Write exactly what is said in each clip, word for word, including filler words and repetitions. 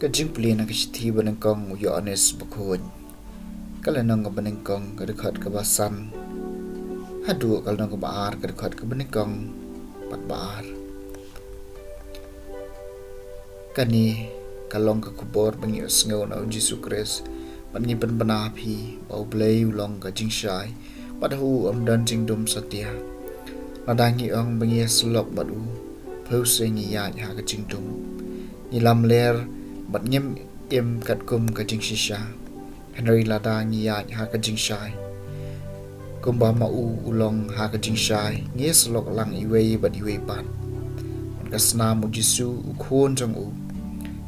Ka jingpule na ka shithi ba nyngkong u Ïoannis Bakhuid. Ka lynnong kaba nyngkong, ka dkhot kaba san haduh ka lynnong kaba ar, ka dkhot kaba nyngkong bad ba ar. Kane ka long ka khubor ba ngi ïohsngew na u Jisu Khrist, bad ngi pynbna ha phi ba U Blei u long ka jingshai, bad ha u ym don jingdum satia. Lada ngi ong ba ngi ïasyllok bad u, phewse ngi ïaid ha ka jingdum, ngi lamler bad ngim im katkum ka jingshisha. Hynrei lada ngi ïaid ha ka jingshai, kumba ma u u long ha ka jingshai, ngi ïasyllok lang iwei bad iwei pat, bad ka snam u Jisu, u Khun jong u,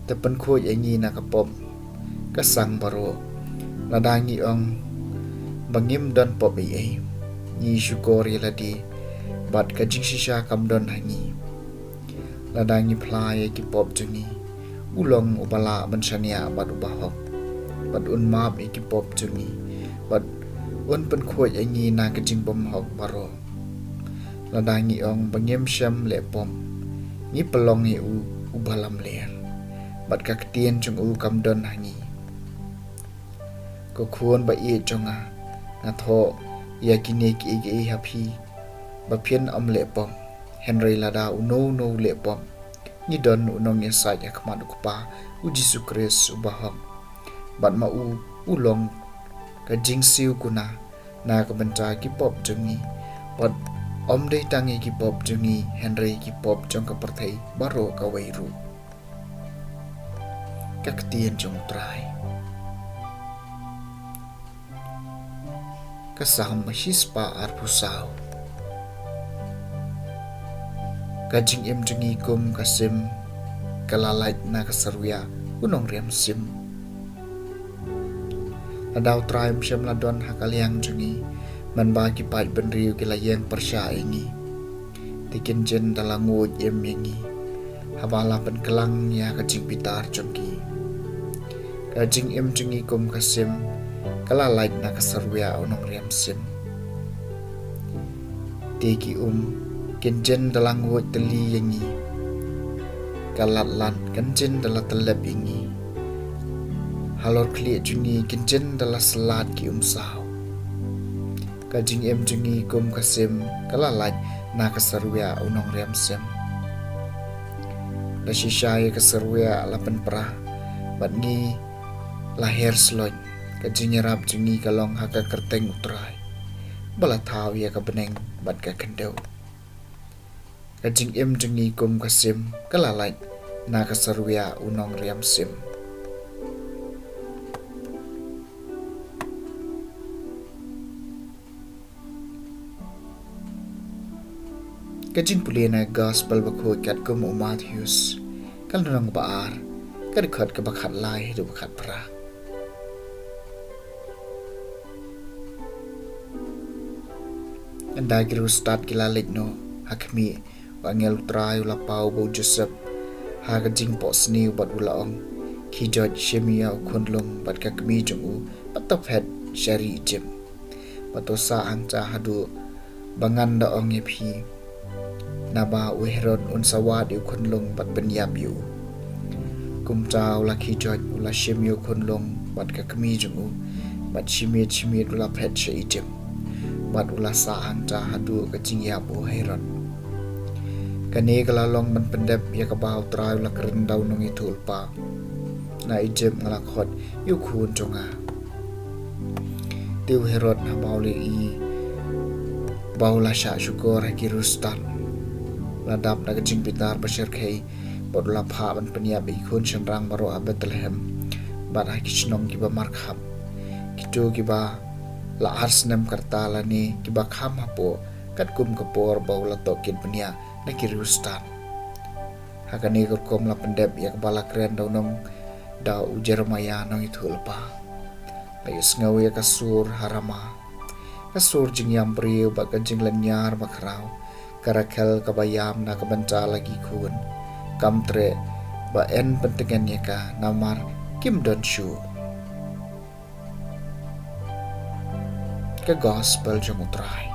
te pynkhuid ïa ngi na ka pop ka sang baroh. Lada ngi ong ba ngim don pop ei ei, ngi shukor ïa lade, bad ka jingshisha kam don ha ngi. Lada ngi phla ïa ki pop jong ngi, u long uba lah ban shaniah bad uba hok, bad un map ïa ki pop jong ngi, bad un pynkhuid ïa ngi na ka jingbymhok baroh. Lada ngi ong ba ngim shym leh pop, ngi pynlong ïa u uba lamler, bad ka ktien jong u kam don ha ngi. Ko khun ba ïeit jong nga, nga thoh ïa kine kiei kiei ha phi, ba phin ym leh pop. Hynrei lada uno uno u leh pop, ngi don u nongïasaid ha khmat u Kpa, u Jisu Khrist uba hok, bad ma u u long ka jingsiew kuna na ka bynta ki pop jong ngi, bad ym dei tang ïa ki pop jong ngi, hynrei ki pop jong ka pyrthei baroh kawei ruh. Ka ktien jong U Trai. Ka Salm shispah arphew saw. Ka jingim jong ngi kum ka sim, ka la lait na ka syrwiah u nongriam sim. Lada U Trai um shym la don ha ka liang jong ngi, mynba ki paid bynriew ki la ïeng pyrshah ïa ngi, te kin jin da la nguid im ïa ngi, haba la pynklang ïa ka jingbitar jong ki. Ka jingim jong ngi kum ka sim, ka la lait na ka syrwiah u nongriam sim. Te ki um kin jin da la nguid tylli ïa ngi, ka lad lad kin jin da la tyllep ïa ngi. Halor khlieh jong ngi kin jin da la slad ki um saw. Ka jingim jong ngi kum ka sim, ka la lait na ka syrwiah u nongriam sim. La shisha ïa ka syrwiah la pynpra, bad ngi la her slot. Ka jingïarap jong ngi ka long ha ka kyrteng U Trai, ba la thaw ïa ka bneng bad ka khyndew. Ka jingim jong ngi kum ka sim, ka la lait na ka syrwiah u nongriam sim. Ka jingpule na Gospel Bakhuid katkum u Mathaios, ka lynnong ba ar, ka dkhot kaba khatlai haduh ba khatphra. Ynda ki riewstad ki la leit noh ha khmih, u angel U Trai u la paw bad u Joseph ha ka jingphohsniew bad u la ong, khie joit, shim ïa u khunlung bad ka kmie jong u, bad to phet sha ri Ijipt, bad to sah hangta haduh ba ngan da ong ïa phi. Naba u Herod un sa wad ïa u khunlung bad pynïap ïa u. Kumta u la khie joit, u la shim ïa u khunlung bad ka kmie jong u, bad shi miet shi miet u la phet sha Ijipt, bad u la sah hangta haduh ka jingïap u Herod. Kane ka la long ban pyndep ïa kaba U Trai u la kren da u nongïathuhlypa: Na Ijipt nga la khot ïa u khun jong nga. Te u Herod haba u la ïohi ba u la shah shukor ha ki riewstad, u la dap da ka jingbitar ba shyrkhei, bad u la phah ban pynïap ïa ki khun shynrang baroh ha Bethlehem bad ha ki shnong kiba markhap, kito kiba la ar snem ka rta lane kiba kham hapoh, katkum ka por ba u la tohkit bniah na ki riewstad. Ha kane ka rukom la pyndep ïa kaba la kren da u nong, da u Jeremaïah nongïathuhlypa. La ïohsngew ïa ka sur ha Rama, ka sur jingïam briew bad ka jinglynñiar bakhraw, ka Rakhel kaba ïam na ka bynta la ki khun. Kam treh ba yn pyntngen ïa ka, namar kim don shuh. Ka Gospel jong U Trai.